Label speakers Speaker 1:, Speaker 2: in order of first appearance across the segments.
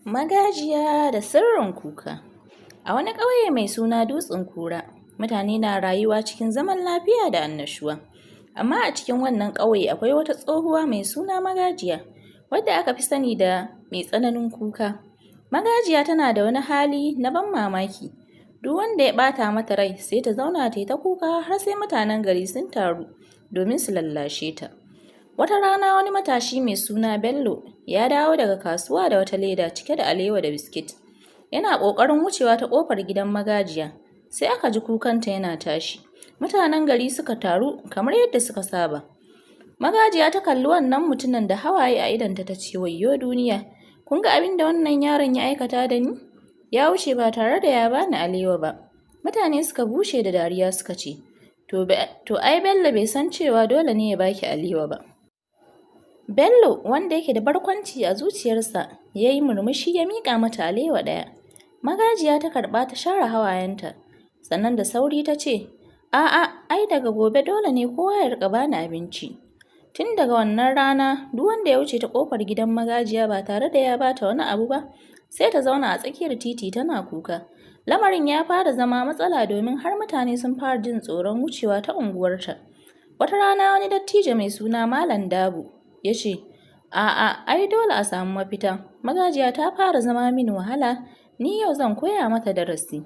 Speaker 1: Magajiya da sirrin kuka. A wani ƙauye mai suna Dutsen Kura, mutane na rayuwa cikin zaman lafiya da annashuwa. Amma a cikin wannan ƙauye akwai wata tsohuwa mai suna Magajiya, wadda aka fi sani da mai tsananin kuka. Magajiya tana da wani hali na ban mamaki. Duk wanda ya ɓata mata rai sai ta zauna ta yi ta kuka har sai mutanen gari sun taru domin su lallashe ta. Wata rana wani matashi mai suna Bello ya dawo daga kasuwa da wata leda cike da alewa da biskit. Yana ƙoƙarin wucewa ta ƙofar gidan Magajiya, sai aka ji kukanta yana tashi. Mutanen gari suka taru kamar yadda suka saba. Magajiya ta kalli wannan mutumin da hawaye a idonta ta ce, "Wayyo duniya, kun ga abin da wannan yaron ya aikata da ni? Ya wuce ba tare da ya bani alewa ba." Mutane suka bushe da dariya suka ce, "To ai Bello bai san cewa dole ne ya baki alewa ba." Bello, wanda yake da barkwanci a zuciyarsa, ya yi murmushi ya miƙa mata alewa ɗaya. Magajiya ta karɓa ta share hawayenta, sannan da sauri ta ce, "A'a, ai daga gobe dole ne kowa ya riƙa bani abinci." Tun daga wannan rana, duk wanda ya wuce ta ƙofar gidan Magajiya ba tare da ya bata wani abu ba, sai ta zauna a tsakiyar titi tana kuka. Lamarin ya fara zama matsala domin har mutane sun fara jin tsoron wucewa ta unguwarta. Wata rana wani dattijo mai suna Malam Dabo ya ce, "A'a, ai dole a samu mafita. Magajiya ta fara zama mini wahala, ni yau zan koya mata darasi."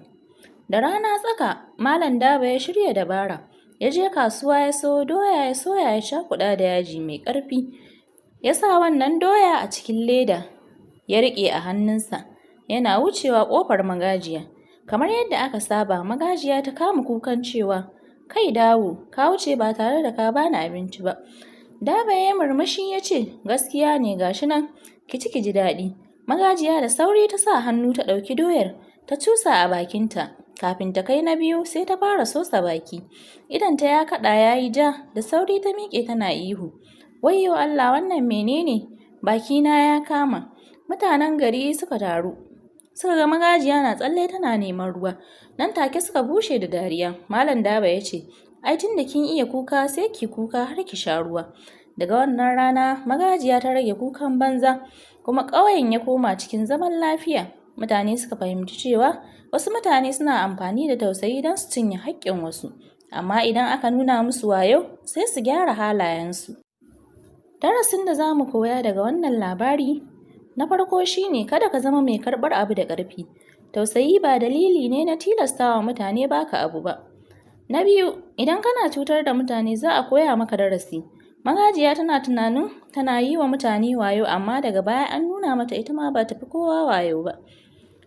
Speaker 1: Da rana tsaka, Malam Dabo ya shirya dabara. Ya je kasuwa ya sayo doya ya soya ya cakuɗa da yaji mai ƙarfi. Ya sa wannan doya a cikin leda, ya riƙe a hannunsa, yana wucewa ƙofar Magajiya. Kamar yadda aka saba, Magajiya ta kama kukan cewa, "Kai Dabo, ka wuce ba tare da ka bani abinci ba." Dabo ya yi murmushi ya ce, "Gaskiya ne, ga shi nan, ki ci ki ji daɗi." Magajiya da sauri ta sa hannu ta ɗauki doyar, ta cusa a bakinta. Kafin ta kai na biyu sai ta fara sosa baki. Idonta ya kaɗa ya yi ja, da sauri ta miƙe tana ihu. "Wayyo Allah, wannan menene? Bakina ya kama." Mutanen gari suka taru. Suka ga Magajiya na tsalle tana neman ruwa. Nan take suka bushe da dariya. Malam Dabo ya ce, "Ai tun da kin iya kuka sai ki kuka har ki sha ruwa." Daga wannan rana Magajiya ta rage kukan banza, kuma ƙauyen ya koma cikin zaman lafiya. Mutane suka fahimci cewa wasu mutane suna amfani da tausayi don su cinye haƙƙin wasu, amma idan aka nuna musu wayo sai su gyara halayensu. Darasin da za mu koya daga wannan labari na farko shi ne kada ka zama mai karɓar abu da ƙarfi. Tausayi ba dalili ne na tilastawa mutane baka abu ba. Na biyu, idan kana cutar da mutane za a koya maka darasi. Magajiya tana tunanin tana yi wa mutane wayo, amma daga baya an nuna mata ita ma ba ta fi kowa wayo ba.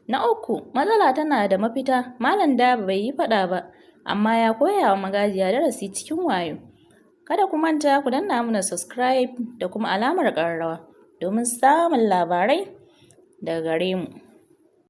Speaker 1: Na uku, matsala tana da mafita. Malam Dabo bai yi faɗa ba, amma ya koya wa Magajiya darasi cikin wayo. Kada ku manta ku danna mana subscribe da kuma alamar ƙararrawa domin samun labarai daga gare mu.